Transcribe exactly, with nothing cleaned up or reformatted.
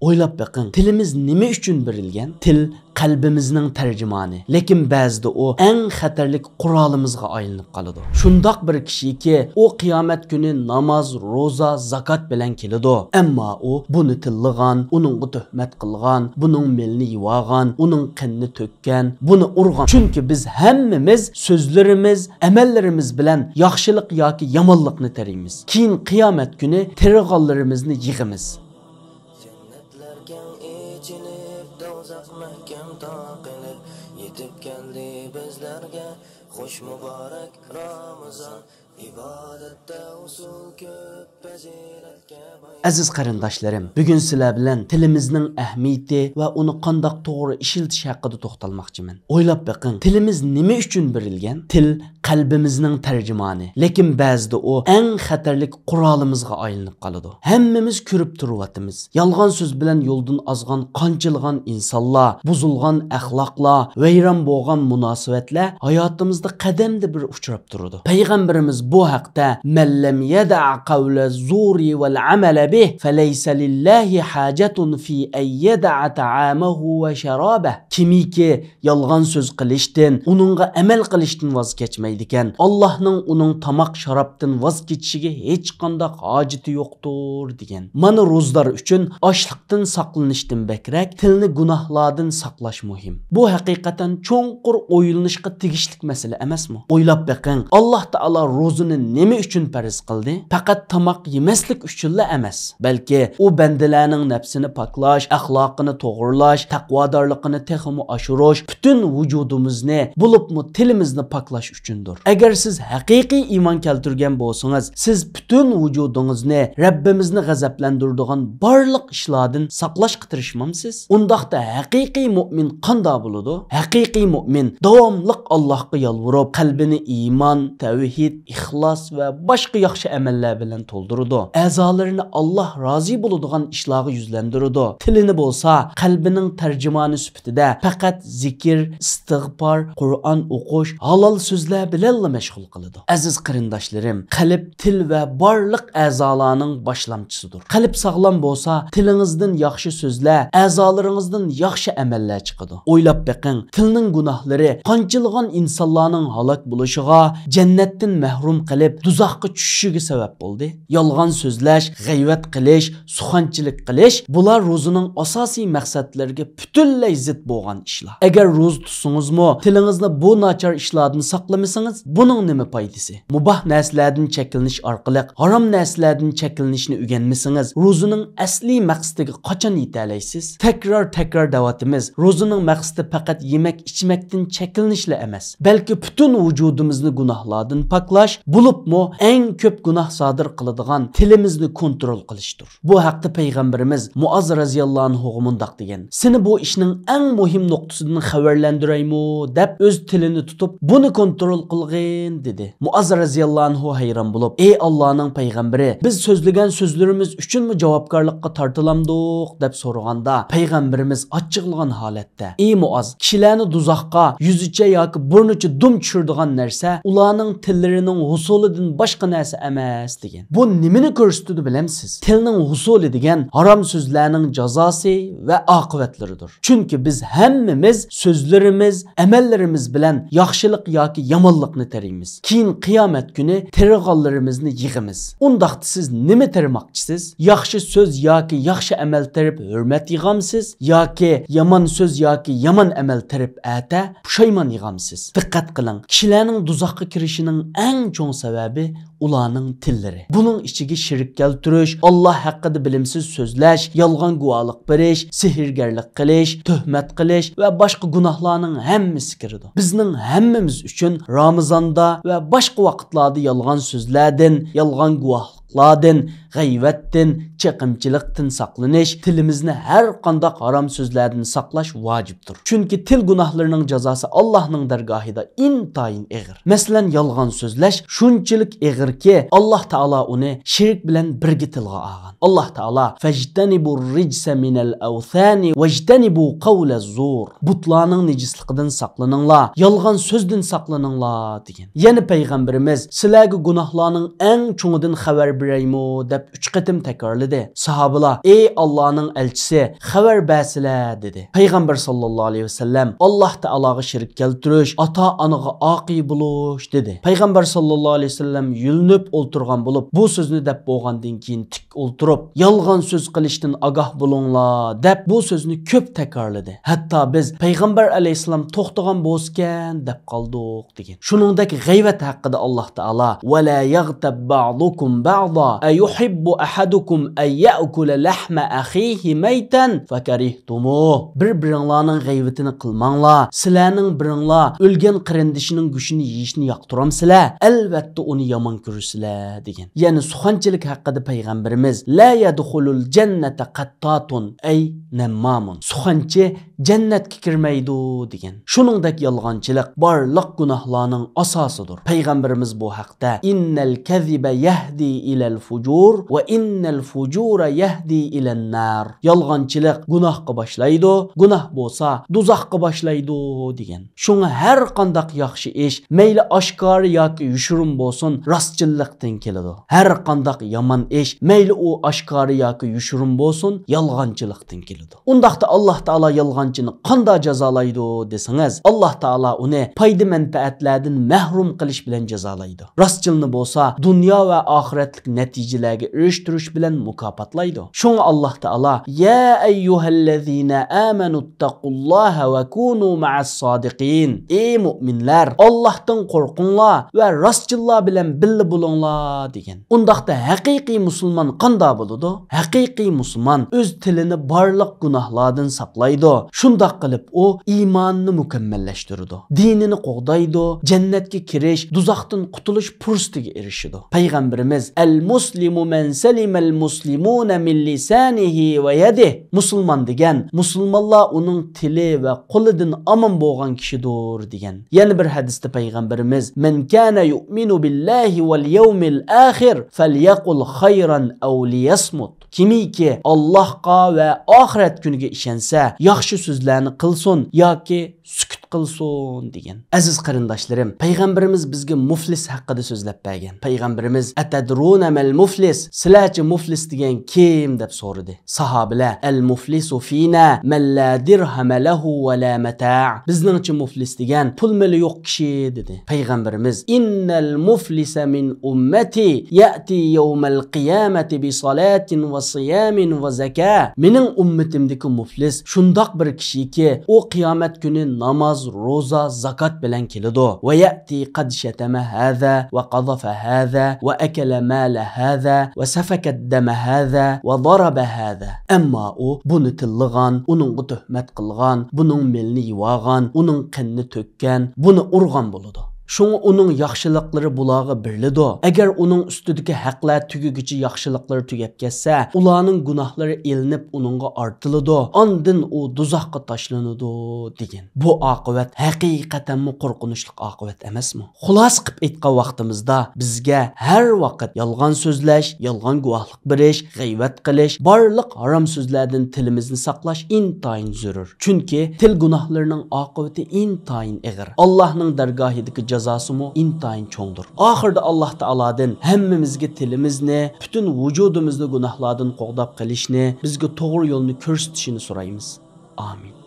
ئويلاپ بېقىڭ، تىلىمىز نېمە ئۈچۈن بېرىلگەن؟ تىل قەلبىمىزنىڭ تەرجىمانى. لېكىن بەزىدە ئۇ ئەڭ خەتەرلىك قورالىمىزغا ئايلىنىپ قالىدۇ. شۇنداق بىر كىشىكى، ئۇ قىيامەت كۈنى ناماز، روزا، زاكات بىلەن كېلىدۇ. ئەمما ئۇ بۇنى تىللىغان، ئۇنىڭغا تۆھمەت قىلغان، بۇنىڭ مېلىنى يېۋالغان، ئۇنىڭ قېنىنى تۆككەن، بۇنى ئۇرغان. چۈنكى بىز ھەممىمىز سۆزلىرىمىز، ئەمەللىرىمىز بىلەن ياخشىلىق ياكى يامانلىقنى تېرىيمىز. كېيىن قىيامەت كۈنى تېرىغانلىرىمىزنى يىغىمىز. جەننەتلەر كەڭ ئېچىلىپ، دوزاخ مەھكەم تاقىلىپ، يېتىپ كەلدى بىزلەرگە خۇش مۇبارەك رامىزان. ئىبادەتتە ئۇسۇل كۆپ، پەزىلەتكە باي. ئەزىز قېرىنداشلىرىم، بۈگۈن سىلەر بىلەن تىلىمىزنىڭ ئەھمىيىتى ۋە ئۇنى قانداق توغرا ئىشلىتىش ھەققىدە توختالماقچىمەن. ئويلاپ بېقىڭ، تىلىمىز نېمە ئۈچۈن بېرىلگەن؟ تىل قەلبىمىزنىڭ تەرجىمانى. لېكىن بەزىدە ئۇ ئەڭ خەتەرلىك قورالىمىزغا ئايلىنىپ قالىدۇ. ھەممىمىز كۆرۈپ تۇرۇۋاتىمىز. يالغان سۆز بىلەن يولدىن ئازغان قانچىلىغان ئىنسانلار، بۇزۇلغان ئەخلاقلار، ۋەيران بولغان مۇناسىۋەتلەر ھاياتىمىزدا قەدەمدە بىر ئۇچراپ تۇرىدۇ. پەيغەمبىرىمىز بۇ ھەقتە، مەن لەم يەدەئ قەۋلە زۇرى ۋەل ئەمەلە بىھ، فەلەيسە لىللاھى ھاجەتۇن فى ئەن يەدەئ تەئامەھۇ ۋە شەرابەھ. كىمكى يالغان سۆز قىلىشتىن، ئۇنىڭغا ئەمەل قىلىشتىن ۋاز كەچمەيدىكەن، ئاللاھنىڭ ئۇنىڭ تاماق شارابتىن ۋاز كېچىشىگە ھېچقانداق ھاجىتى يوقتۇر، دېگەن. مانا روزىدار ئۈچۈن ئاشلىقتىن ساقلىنىشتىن بەكرەك تىلنى گۇناھلاردىن ساقلاش مۇھىم. بۇ ھەقىقەتەن چوڭقۇر ئويلىنىشقا تېگىشلىك مەسىلە ئەمەسمۇ؟ ئويلاپ بېقىڭ، ئاللاھ تائالا روزىنى نېمە ئۈچۈن پەرز قىلدى؟ پەقەت تاماق يېمەسلىك ئۈچۈنلا ئەمەس، بەلكى ئۇ بەندىلەرنىڭ نەپسىنى پاكلاش، ئەخلاقىنى توغرىلاش، تەقۋادارلىقىنى تېخىمۇ ئاشۇرۇش، پۈتۈن ۋۇجۇدىمىزنى، بولۇپمۇ تىلىمىزنى پاكلاش ئۈچۈندۇر. ئەگەر سىز ھەقىقىي ئىمان كەلتۈرگەن بولسىڭىز، سىز پۈتۈن ۋۇجۇدىڭىزنى رەببىمىزنى غەزەپلەندۈرىدىغان بارلىق ئىشلاردىن ساقلاشقا تىرىشمامسىز؟ ئۇنداقتا ھەقىقىي مۇئمىن قانداق بولىدۇ؟ ھەقىقىي مۇئمىن داۋاملىق ئاللاھقا يالۋۇرۇپ، قەلبىنى ئىمان، تەۋھىد، ئىخلاس ۋە باشقا ياخشى ئەمەللەر بىلەن تولدۇرىدۇ. ئەزالىرىنى ئاللاھ رازى بولىدىغان ئىشلارغا يۈزلەندۈرىدۇ. تىلىنى بولسا قەلبىنىڭ تەرجىمانى سۈپىتىدە پەقەت زىكىر، ئىستىغپار، قۇرئان ئوقۇش، ھالال سۆزلەر بىلەنلا مەشغۇل قىلىدۇ. ئەزىز قېرىنداشلىرىم، قەلب تىل ۋە بارلىق ئەزالارنىڭ باشلامچىسىدۇر. قەلب ساغلام بولسا، تىلىڭىزدىن ياخشى سۆزلەر، ئەزالىرىڭىزدىن ياخشى ئەمەللەر چىقىدۇ. ئويلاپ بېقىڭ، تىلنىڭ گۇناھلىرى قانچىلىغان ئىنسانلارنىڭ ھالاك بولۇشىغا، جەننەتتىن مەھرۇم قىلىپ، دوزاخقا چۈشۈشىگە سەۋەب بولدى. يالغان سۆزلەش، غەيۋەت قىلىش، سۇخەنچىلىك قىلىش، بۇلار روزىنىڭ ئاساسىي مەقسەتلىرىگە پۈتۈنلەي زىت بولغان ئىشلار. ئەگەر روزا تۇتسىڭىزمۇ، تىلىڭىزنى بۇ ناچار ئىشلاردىن ساقلىمىسىڭىز، بۇنىڭ نېمە پايدىسى؟ مۇباھ نەرسىلەردىن چەكلىنىش ئارقىلىق ھارام نەرسىلەردىن چەكلىنىشنى ئۆگەنمىسىڭىز، روزىنىڭ ئەسلىي مەقسىتىگە قاچان يېتەلەيسىز؟ تەكرار، تەكرار دەۋاتىمىز، روزىنىڭ مەقسىتى پەقەت يېمەك، ئىچمەكتىن چەكلىنىشلا ئەمەس، بەلكى پۈتۈن ۋۇجۇدىمىزنى گۇناھلاردىن پاكلاش، بولۇپمۇ ئەڭ كۆپ گۇناھ سادىر قىلىدىغان تىلىمىزنى كونترول قىلىشتۇر. بۇ ھەقتە پەيغەمبىرىمىز مۇئاز رەزىياللاھۇ ئەنھۇغا مۇنداق دېگەن، سېنى بۇ ئىشنىڭ ئەڭ مۇھىم نۇقتىسىدىن خەۋەرلەندۈرەيمۇ؟ دەپ ئۆز تىلىنى تۇتۇپ، بۇنى كونترول قىلغىن، دېدى. مۇئاز رەزىياللاھۇ ئەنھۇ ھەيران بولۇپ، ئى ئاللانىڭ پەيغەمبىرى، بىز سۆزلىگەن سۆزلىرىمىز ئۈچۈنمۇ جاۋابكارلىققا تارتىلامدۇق؟ دەپ سورىغاندا، پەيغەمبىرىمىز ئاچچىقلىغان ھالەتتە، ئى مۇئاز، كىشىلەرنى دوزاخقا يۈزىچە ياكى بۇرنىچە دۇم چۈشۈرىدىغان نەرسە ئۇلارنىڭ تىللىرىنىڭ ھوسۇلىدىن باشقا نەرسە ئەمەس، دېگەن. بۇ نېمىنى كۆرسىتىدۇ بىلەمسىز؟ تىلنىڭ ھوسۇلى دېگەن ھارام سۆزلەرنىڭ جازاسى ۋە ئاقىۋەتلىرىدۇر. چۈنكى بىز ھەممىمىز سۆزلىرىمىز، ئەمەللىرىمىز بىلەن ياخشىلىق ياكى يامانلىقنى تېرىيمىز. كېيىن قىيامەت كۈنى تېرىغانلىرىمىزنى يىغىمىز. ئۇنداقتا سىز نېمە تېرىماقچىسىز؟ ياخشى سۆز ياكى ياخشى ئەمەل تېرىپ ھۆرمەت يىغامسىز؟ ياكى يامان سۆز ياكى يامان ئەمەل تېرىپ ئەتە پۇشايمان يىغامسىز؟ دىققەت قىلىڭ، كىشىلەرنىڭ دوزاخقا كىرىشىنىڭ ئەڭ چوڭ سەۋەبى ئۇلارنىڭ تىللىرى. بۇنىڭ ئىچىگە شېرىك كەلتۈرۈش، ئاللا ھەققىدە بىلىمسىز سۆزلەش، يالغان گۇۋاھلىق بېرىش، سېھىرگەرلىك قىلىش، تۆھمەت قىلىش ۋە باشقا گۇناھلارنىڭ ھەممىسى كىرىدۇ. بىزنىڭ ھەممىمىز ئۈچۈن رامىزاندا ۋە باشقا ۋاقىتلاردا يالغان سۆزلەردىن، يالغان گۇۋاھلىقلاردىن، غەيۋەتتىن، چېقىمچىلىقتىن ساقلىنىش، تىلىمىزنى ھەر قانداق ھارام سۆزلەردىن ساقلاش ۋاجىپتۇر. چۈنكى تىل گۇناھلىرىنىڭ جازاسى ئاللاھنىڭ دەرگاھىدا ئىنتايىن ئېغىر. مەسىلەن، يالغان سۆزلەش شۇنچىلىك ئېغىركى، ئاللاھ تائالا ئۇنى شېرىك بىلەن بىرگە تىلغا ئالغان. ئاللاھ تائالا، فەجتەنىبۇر رىجسە مىنەل ئەۋسانى ۋەجتەنىبۇ قەۋلەز زۇر. بۇتلارنىڭ نىجىسلىقىدىن ساقلىنىڭلار، يالغان سۆزدىن ساقلىنىڭلار، دېگەن. يەنە پەيغەمبىرىمىز، سىلەرگە گۇناھلارنىڭ ئەڭ چوڭىدىن خەۋەر بېرەيمۇ؟ دەپ ئۈچ قېتىم تەكرارلىدى. ساھابىلار، ئەي ئاللانىڭ ئەلچىسى، خەۋەر بەرسىلە، دېدى. پەيغەمبەر ساللاللاھۇ ئەلەيھى ۋەسەللەم، ئاللاھ تائالاغا شېرىك كەلتۈرۈش ئاتا-ئانىغا ئاقىي بولۇش، دېدى. پەيغەمبەر ساللاللاھۇ ئەلەيھى ۋەسەللەم يۆلىنىپ ئولتۇرغان بولۇپ، بۇ سۆزنى دەپ بولغاندىن كېيىن تىك ئولتۇرۇپ، يالغان سۆز قىلىشتىن ئاگاھ بولۇڭلار، دەپ بۇ سۆزنى كۆپ تەكرارلىدى. ھەتتا بىز پەيغەمبەر ئەلەيھىسسالام توختىغان بولسىكەن، دەپ قالدۇق، دېگەن. شۇنىڭدەك غەيۋەت ھەققىدە ئاللاھ تائالا، ۋەلا يەغتەب بەئزۇكۇم بەئزا ئەيۇھىببۇ ئەھەدۇكۇم ئەن يەئكۇلە لەھمە ئەخىھى مەيتەن فەكەرىھتۇمۇھ. بىر-بىرىڭلارنىڭ غەيۋىتىنى قىلماڭلار. سىلەرنىڭ بىرىڭلار ئۆلگەن قېرىندىشىنىڭ گۆشىنى يېيىشنى ياقتۇرامسىلەر؟ ئەلۋەتتە ئۇنى يامان كۆرىسىلەر، دېگەن. يەنى سۇخەنچىلىك ھەققىدە پەيغەمبىرىمىز، لا يەدخۇلۇل جەننەتە قەتتاتۇن ئەي نەممامۇن. سۇخەنچى جەننەتكە كىرمەيدۇ، دېگەن. شۇنىڭدەك يالغانچىلىق بارلىق گۇناھلارنىڭ ئاساسىدۇر. پەيغەمبىرىمىز بۇ ھەقتە، ئىننەل كەزىبە يەھدى ئىلەل فۇجۇر ۋە ئىننەل فۇجۇرە يەھدى ئىلەن نار. يالغانچىلىق گۇناھقا باشلايدۇ، گۇناھ بولسا دوزاخقا باشلايدۇ، دېگەن. شۇڭا ھەر قانداق ياخشى ئىش، مەيلى ئاشكارا ياكى يوشۇرۇن بولسۇن، راستچىللىقتىن كېلىدۇ. ھەر قانداق يامان ئىش، مەيلى ئۇ ئاشكارا ياكى يوشۇرۇن بولسۇن، يالغانچىلىقتىن كېلىدۇ. ئۇنداقتا ئاللاھ تائالا يالغانچىنى قانداق جازالايدۇ دېسىڭىز، ئاللاھ تائالا ئۇنى پايدا-مەنپەئەتلەردىن مەھرۇم قىلىش بىلەن جازالايدۇ. راستچىلنى بولسا دۇنيا ۋە ئاخىرەتلىك نەتىجىلەرگە ئېرىشتۈرۈش بىلەن مۇكاپاتلايدۇ. شۇڭا ئاللاھ تائالا، يا ئەييۇھەللەزىنە ئامەنۇتتەقۇللاھە ۋە كۇنۇ مەئەس سادىقىن. ئەي مۇئمىنلار، ئاللاھتىن قورقۇڭلار ۋە راستچىللار بىلەن بىللە بولۇڭلار، دېگەن. ئۇنداقتا ھەقىقىي مۇسۇلمان قانداق بولىدۇ؟ ھەقىقىي مۇسۇلمان ئۆز تىلىنى بارلىق گۇناھلاردىن ساقلايدۇ. شۇنداق قىلىپ ئۇ ئىمانىنى مۇكەممەللەشتۈرىدۇ، دىنىنى قوغدايدۇ، جەننەتكە كىرىش، دوزاختىن قۇتۇلۇش پۇرسىتىگە ئېرىشىدۇ. پەيغەمبىرىمىز، ئەل مۇسلىمۇ مەن سەلىمەل مۇسلىمۇنە مىن لىسانىھى ۋە يەدىھ. مۇسۇلمان دېگەن مۇسۇلمانلار ئۇنىڭ تىلى ۋە قولىدىن ئامان بولغان كىشىدۇر، دېگەن. يەنە بىر ھەدىستە پەيغەمبىرىمىز، مەن كانە يۇئمىنۇ بىللاھى ۋەل يەۋمىل ئاخىر فەليەقۇل خەيرەن ئەۋ لىيەسمۇت. كىمكى ئاللاھقا ۋە ئاخىرەت كۈنىگە ئىشەنسە، ياخشى سۆزلەرنى قىلسۇن ياكى سۈكۈت قىلسۇن، دېگەن. ئەزىز قېرىنداشلىرىم، پەيغەمبىرىمىز بىزگە مۇفلىس ھەققىدە سۆزلەپ بەرگەن. پەيغەمبىرىمىز، ئەتەدرۇنە مەل مۇفلىس؟ سىلەرچە مۇفلىس دېگەن كىم؟ دەپ سورىدى. ساھابىلەر، ئەل مۇفلىسۇ فىنا مەن لا دىرھەمە لەھۇ ۋە لا مەتاع. بىزنىڭچە مۇفلىس دېگەن پۇل مېلى يوق كىشى، دېدى. پەيغەمبىرىمىز، ئىننەل مۇفلىسە مىن ئۇممەتى يەئتى يەۋمەل قىيامەتى بىسالاتىن ۋە سىيامىن ۋە زەكا. مېنىڭ ئۈممىتىمدىكى مۇفلىس شۇنداق بىر كىشىكى، ئۇ قىيامەت كۈنى ناماز، روزا، زاكات بىلەن كېلىدۇ. ۋە يەئتى قەد شەتەمە ھازا ۋە قازافە ھازا ۋە ئەكەلە مالە ھازا ۋە سەفەكە دەمە ھازا ۋە زارابە ھازا. ئەمما ئۇ بۇنى تىللىغان، ئۇنىڭغا تۆھمەت قىلغان، بۇنىڭ مېلىنى يېۋالغان، ئۇنىڭ قېنىنى تۆككەن، بۇنى ئۇرغان بولىدۇ. شۇڭا ئۇنىڭ ياخشىلىقلىرى بۇلارغا بېرىلىدۇ. ئەگەر ئۇنىڭ ئۈستىدىكى ھەقلەر تۈگىگۈچە ياخشىلىقلىرى تۈگەپ كەتسە، ئۇلارنىڭ گۇناھلىرى ئېلىنىپ ئۇنىڭغا ئارتىلىدۇ. ئاندىن ئۇ دوزاخقا تاشلىنىدۇ، دېگەن. بۇ ئاقىۋەت ھەقىقەتەنمۇ قورقۇنچلۇق ئاقىۋەت ئەمەسمۇ؟ خۇلاسە قىلىپ ئېيتقان ۋاقتىمىزدا، بىزگە ھەر ۋاقىت يالغان سۆزلەش، يالغان گۇۋاھلىق بېرىش، غەيۋەت قىلىش، بارلىق ھارام سۆزلەردىن تىلىمىزنى ساقلاش ئىنتايىن زۆرۈر. چۈنكى تىل گۇناھلىرىنىڭ ئاقىۋىتى ئىنتايىن ئېغىر. ئاللاھنىڭ دەرگاھىدىكى جازاسىمۇ ئىنتايىن چوڭدۇر. ئاخىرىدا ئاللاھ تائالادىن ھەممىمىزگە تىلىمىزنى، پۈتۈن ۋۇجۇدىمىزنى گۇناھلاردىن قوغداپ قېلىشنى، بىزگە توغرا يولنى كۆرسىتىشىنى سورايمىز. ئامىن.